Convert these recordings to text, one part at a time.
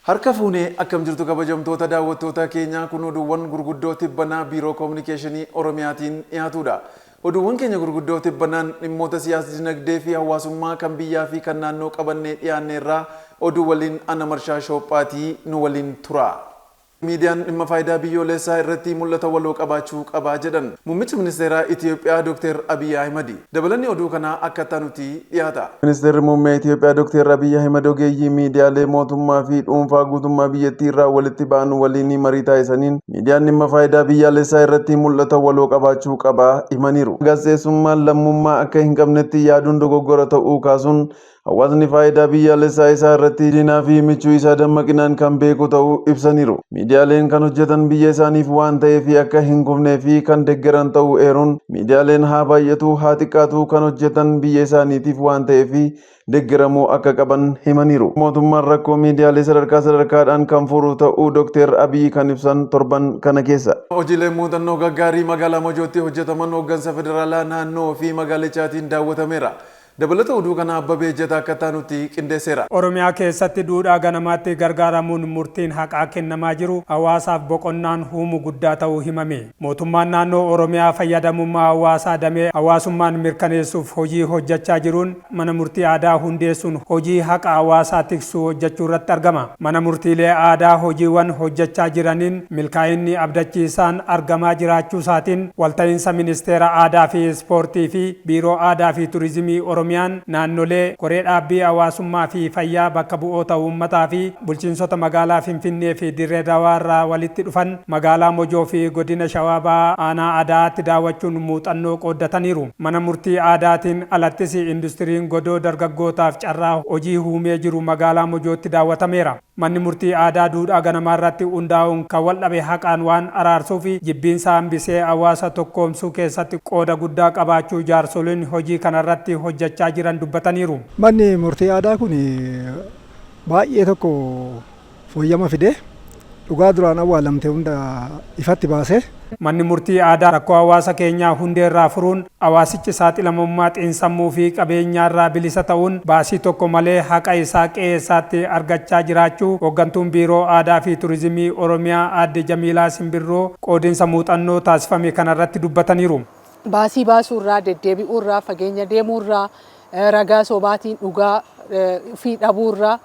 Harka fuunee akkam jirtu kabajamtoota daawwattoota keenyaa kun oduuwwan gurguddoo tibbanaa biiroo koominikeeshinii Oromiyaatiin dhiyaatudha. Oduuwwan keenya gurguddoo tibbanaan dhimmoota siyaas dinagdee fi hawaasummaa kan biyyaa fi kan naannoo qabannee dhiyaanneerraa oduu waliin ana Marshaa Shoophaatii nu waliin tura. Miidiyaan dhimma faayidaa biyyoolessaa irratti mul'ata waloo qabaachuu qaba jedhan Muummichi Ministeeraa Itiyoophiyaa Dr. Abiy Ahimad. Dabalanni oduu kanaa akka itti dhiyaata. Ministeerri Muummee Itiyoophiyaa Dr. Abiy Ahimad ogeeyyii miidiyaalee mootummaa fi dhuunfaa guutummaa biyyattii irraa walitti ba'an waliin marii taasisaniin miidiyaan dhimma faayidaa biyyaalessaa irratti mul'ata waloo qabaachuu qaba himaniiru. Gaazexeessummaan lammummaa akka hin qabnetti yaaduun dogoggora ta'uu kaasuun hawaasni faayidaa biyyaalessaa isaa irratti diinaa fi michuu isaa dammaqinaan kan beeku ta'uu ibsaniiru. Miidiyaaleen kan hojjetan biyya isaaniif waan ta'eef akka hin kufnee fi kan deeggaran ta'uu eeruun miidiyaaleen haa baay'atu haa xiqqaatu kan hojjetan biyya isaaniitiif waan ta'eef deeggaramuu akka qaban himaniiru. Mootummaan rakkoo miidiyaalee sadarkaa sadarkaadhaan kan furu ta'uu Dr. Abiy kan ibsan torban kana keessa. Hojiileen muuxannoo gaggaarii magaalaa Mojootti hojjetaman hooggansa federaalaa naannoo fi magaalichaatiin daawwatameera. Dabalata oduu kana Abbabee Ejjetaa akka taanutti qindeesseera. Oromiyaa keessatti duudhaa ganamaatti gargaaramuun murtiin haqaa kennamaa jiru hawaasaaf boqonnaan huumu guddaa ta'uu himame. Mootummaan naannoo Oromiyaa fayyadamummaa hawaasaa damee hawaasummaan mirkaneessuuf hojii hojjechaa jiruun mana murtii aadaa hundeessuun hojii haqa hawaasaa tiksuu hojjechuu irratti argama. Mana murtiilee aadaa hojiiwwan hojjechaa jiraniin milkaa'inni abdachiisaan argamaa jiraachuu isaatiin walta'iinsa ministeera aadaa fi ispoortii fi biiroo aadaa fi turizimii Oromiyaan naannolee koree dhaabbii hawaasummaa fi fayyaa bakka bu'oota uummataa fi bulchiinsota magaalaa Finfinnee fi Dirree Dawaa irraa walitti dhufan magaalaa Mojoo fi godina Shawaa Bahaa aanaa Adaa'aatti daawwachuun muuxannoo qooddataniiru. Mana murtii aadaatiin alattis industiriin godoo dargaggootaaf carraa hojii uumee jiru magaalaa Mojootti daawwatameera. Manni murtii aadaa duudhaa ganamaa irratti hundaa'uun kan wal dhabe haqaan waan araarsuu fi jibbiinsa hambisee hawaasa tokkoomsuu keessatti qooda guddaa qabaachuu jaarsoliin hojii kanarratti hojjechaa jiran dubbataniiru. Manni murtii aadaa kun baay'ee tokko fooyyama fide dhugaa duraan awwaalamte hunda ifatti baase. Manni murtii aadaa rakkoo hawaasa keenyaa hundeerraa furuun hawaasichi saaxilamummaa xiinsammuu fi qabeenyaarraa bilisa ta'uun baasii tokko malee haqa isaa qe'ee isaatti argachaa jiraachuu hooggantuun biiroo aadaa fi turizimii Oromiyaa aadde Jamiilaa Simbirroo qoodinsa muuxannoo taasifame kanarratti dubbataniiru. Baasii baasuurraa, deddeebi'uurraa, fageenya deemuurraa, ragaa sobaatiin dhugaa fi dhabuurraa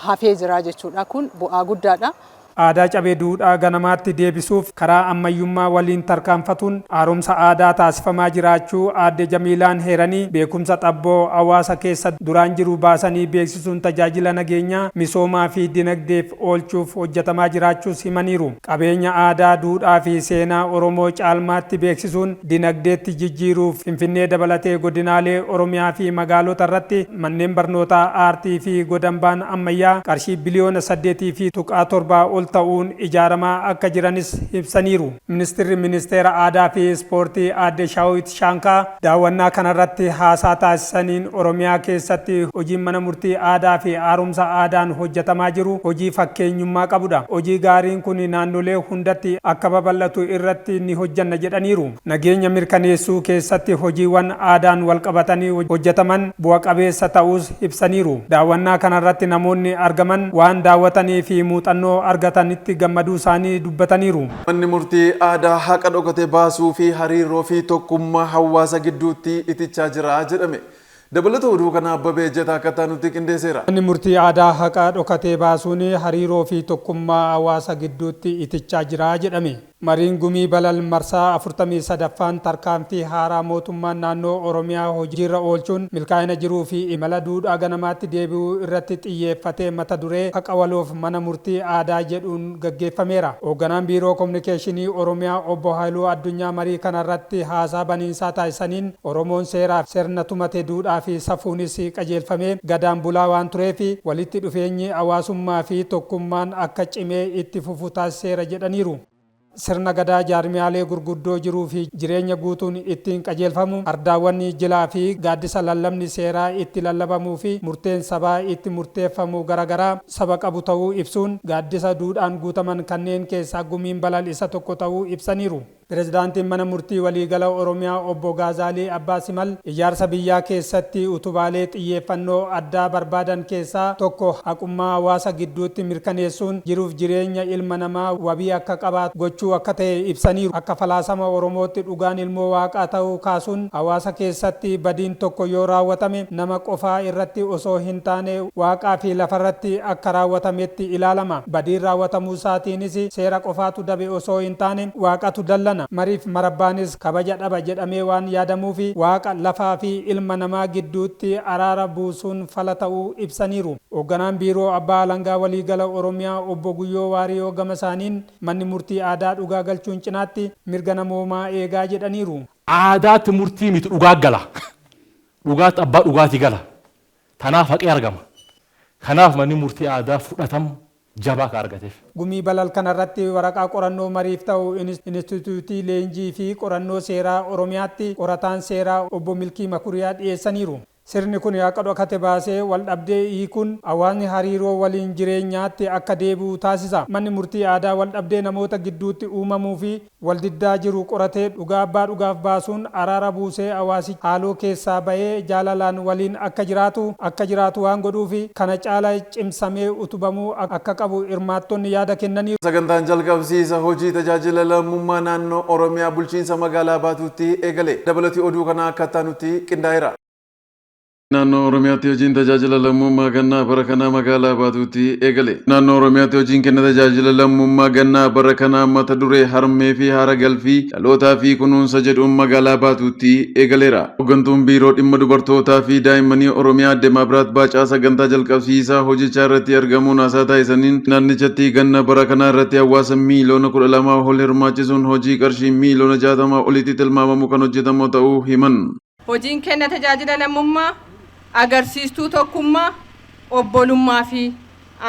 hafee jira jechuudha. Kun bu'aa guddaadha. Aadaa cabee duudhaa ganamaatti deebisuuf karaa ammayyummaa waliin tarkaanfatuun haaromsa aadaa taasifamaa jiraachuu aadde Jamiilaan heeranii beekumsa xabboo hawaasa keessa duraan jiru baasanii beeksisuun tajaajila nageenyaa misoomaa fi dinagdeef oolchuuf hojjetamaa jiraachuus himaniiru. Qabeenya aadaa duudhaa fi seenaa Oromoo caalmaatti beeksisuun dinagdeetti jijjiiruuf Finfinnee dabalatee godinaalee Oromiyaa fi magaalota irratti manneen barnootaa aartii fi godambaan ammayyaa qarshii biliyoona 8.7 ol ta'uun ijaaramaa akka jiranis ibsaniiru. Ministeerri Ministeera Aadaa fi Ispoortii aadde Shaawit Shaankaa daawwannaa kanarratti haasaa taasisaniin Oromiyaa keessatti hojiin mana murtii aadaa fi haaromsa aadaan hojjetamaa jiru hojii fakkeenyummaa qabudha. Hojii gaariin kun naannolee hundatti akka babal'atu irratti ni hojjanna jedhaniiru. Nageenya mirkaneessuu keessatti hojiiwwan aadaan walqabatanii hojjetaman bu'a qabeessa ta'uus ibsaniiru. Daawwannaa kanarratti namoonni argaman waan daawwatanii fi muuxannoo argatanitti gammaduu isaanii dubbataniiru. Manni murtii aadaa haqa dhokate baasuu fi hariiroo fi tokkummaa hawaasa gidduutti itichaa jira jedhame. Dabalata oduu kana Abbabee Ejjetaa akka taanutti qindeesseera. Manni murtii aadaa haqa dhokatee baasuun hariiroo fi tokkummaa hawaasa gidduutti itichaa jira jedhame. Mariin gumii balal marsaa 43ffaan tarkaanfii haaraa mootummaan naannoo Oromiyaa hojiirra oolchuun milkaa'ina jiruu fi imala duudhaa ganamaatti deebi'uu irratti xiyyeeffatee mata duree haqa waloof mana murtii aadaa jedhuun gaggeeffameera. Hoogganaan biiroo kominikeeshinii Oromiyaa obbo Haayiluu Addunyaa marii kanarratti haasaa baniinsaa taasisaniin Oromoon seeraaf sirna tumate duudhaa fi safuunis qajeelfamee gadaan bulaa waan tureef walitti dhufeenyi hawaasummaa fi tokkummaan akka cimee itti fufu taasiseera jedhaniiru. Sirna gadaa jaarmiyaalee gurguddoo jiruu fi jireenya guutuun ittiin qajeelfamu ardaawwan jilaa fi gaaddisa lallabni seeraa itti lallabamuu fi murteen sabaa itti murteeffamu garaagaraa saba qabu ta'uu ibsuun gaaddisa duudhaan guutaman kanneen keessaa gumiin balal isa tokko ta'uu ibsaniiru. Pirezidaantiin Mana Murtii Waliigala Oromiyaa Obbo Gaazaalii Abbaa Simal ijaarsa biyyaa keessatti utubaalee xiyyeeffannoo addaa barbaadan keessaa tokko haqummaa hawaasa gidduutti mirkaneessuun jiruuf jireenya ilma namaa wabii akka qabaatu gochuu akka ta'e ibsaniiru. Akka falaasama Oromootti dhugaan ilmoo waaqaa ta'uu kaasuun hawaasa keessatti badiin tokko yoo raawwatame nama qofaa irratti osoo hin taane waaqaa fi lafarratti akka raawwatametti ilaalama. Badiin raawwatamuu isaatiinis seera qofaatu dabe osoo hin taane waaqatu dallana. Mariif marabbaanis kabaja dhaba jedhamee waan yaadamuufi waaqa lafaa fi ilma namaa gidduutti araara buusuun fala ta'uu ibsaniiru. Hoogganaan Biiroo Abbaa Alangaa Waliigala Oromiyaa Obbo Guyyoo Waariyoo gama isaaniin manni murtii aadaa dhugaa galchuun cinaatti mirga namoomaa eegaa jedhaniiru. Aadaatti murtii miti dhugaa gala. Dhugaatti abbaa dhugaatii gala. Tanaaf haqee argama. Kanaaf manni murtii aadaa fudhatama jabaa ka argateef. Gumii balal kanarratti waraqaa qorannoo mariif ta'u Inistituutii Leenjii fi Qorannoo Seeraa Oromiyaatti qorataan seeraa Obbo Milkii Makuriyaa dhiyeessaniiru. Sirni kun haqa dhokate baasee wal dhabdee hiikuun hawaasni hariiroo waliin jireenyaatti akka deebi'u taasisa. Manni murtii aadaa wal dhabdee namoota gidduutti uumamuu fi waldiddaa jiru qoratee dhugaa abbaa dhugaaf baasuun araara buusee hawaasichi haaloo keessaa bahee jaalalaan waliin akka jiraatu waan godhuufi kana caala cimsamee utubamuu akka qabu hirmaattonni yaada kennaniiru. Sagantaan jalqabsiisa hojii tajaajila lammummaa naannoo Oromiyaa bulchiinsa magaalaa Baatuutti eegale. Dabalatii oduu kanaa akka nutti qindaa'eera. Naannoo Oromiyaatti hojiin tajaajila lammummaa gannaa bara kanaa magaalaa Baatuutti eegale. Naannoo Oromiyaatti hojiin kenna tajaajila lammummaa gannaa bara kanaa mata duree harmee fi haara galfii dhalootaa fi kunuunsa jedhuun magaalaa Baatuutti eegaleera. Hooggantuun biiroo dhimma dubartootaa fi daa'immanii Oromiyaa Aadde Maabiraat Baacaa sagantaa jalqabsiisaa hojichaa irratti argamuun haasaa taasisaniin, naannichatti ganna bara kanaa irratti hawaasa miiliyoona 12 ol hirmaachisuun hojii qarshii miiliyoona 60 olitti tilmaamamu kan hojjetamu ta'uu himan. Hojiin kenna tajaajila lammummaa agarsiistuu tokkummaa, obbolummaa fi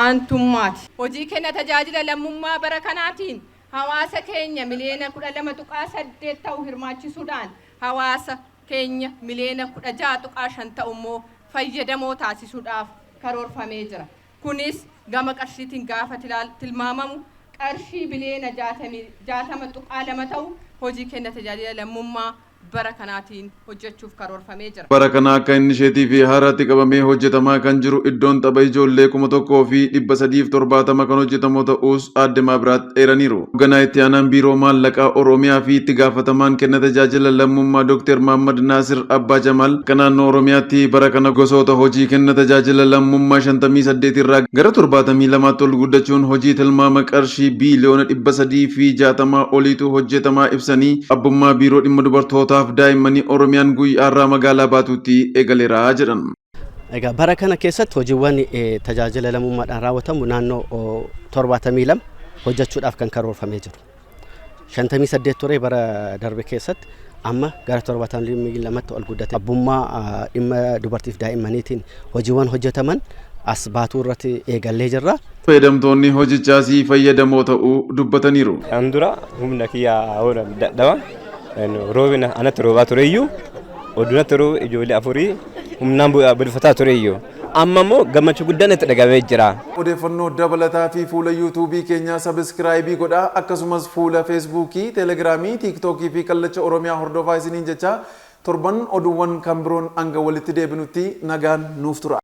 aantummaati. Hojii kenna tajaajila lammummaa bara kanaatiin hawaasa keenya miliyoona 12.8 ta'u hirmaachisuudhaan hawaasa keenya miliyoona 16.5 ta'u immoo fayyadamoo taasisuudhaaf karoorfamee jira. Kunis gama qarshiitiin gaafa tilmaamamu qarshii biliyoona 60.2 ta'u hojii kenna tajaajila lammummaa bara kanaatiin hojjechuuf karoorfamee jira. Bara kana akka innisheetii fi haaraatti qabamee hojjetamaa kan jiru iddoon tapha ijoollee 1370 kan hojjetamu ta'us Aadde Maabiraat eeraniiru. Hoogganaa itti aanaan biiroo maallaqaa Oromiyaa fi itti gaafatamaan kenna tajaajila lammummaa Dr. Mahammad Naasir Abbaa Jamaal akka naannoo Oromiyaatti bara kana gosoota hojii kenna tajaajila lammummaa 58 irraa gara 72tti ol guddachuun hojii tilmaama qarshii biiliyoona 360 oliitu hojjetamaa ibsanii, abbummaa biiroo dhimma dubartootaaf daa'immanii Oromiyaan guyyaarraa magaalaa Baatuutti eegaleera jedhan. Egaa bara kana keessatti hojiiwwan tajaajila lammummaadhaan raawwatamu naannoo 72 hojjechuudhaaf kan karoorfamee jiru. 58 ture bara darbe keessatti, amma gara 72tti ol guddate. Abbummaa dhimma dubartiif daa'immaniitiin hojiiwwan hojjetaman as Baatuu irratti eegallee jirra. Fayyadamtoonni hojichaas fayyadamoo ta'uu dubbataniiru. Kan dura humna kiyyaa oolan dadhaba, roobina anatti roobaa tureyyuu, odunatti rooba, ijoollee afurii humnaan bulfataa tureyyuu, amma immoo gammachuu guddaan itti dhagamee jira. Odeeffannoo dabalataa fi fuula Yuutuubii keenyaa subscribe godhaa, akkasumas fuula Feesbuukii, Teelegiraamii, Tiiktookii fi Kallacha Oromiyaa hordofaa isiniin jecha, torban oduuwwan kan biroon hanga walitti deebinutti nagaan nuuf tura.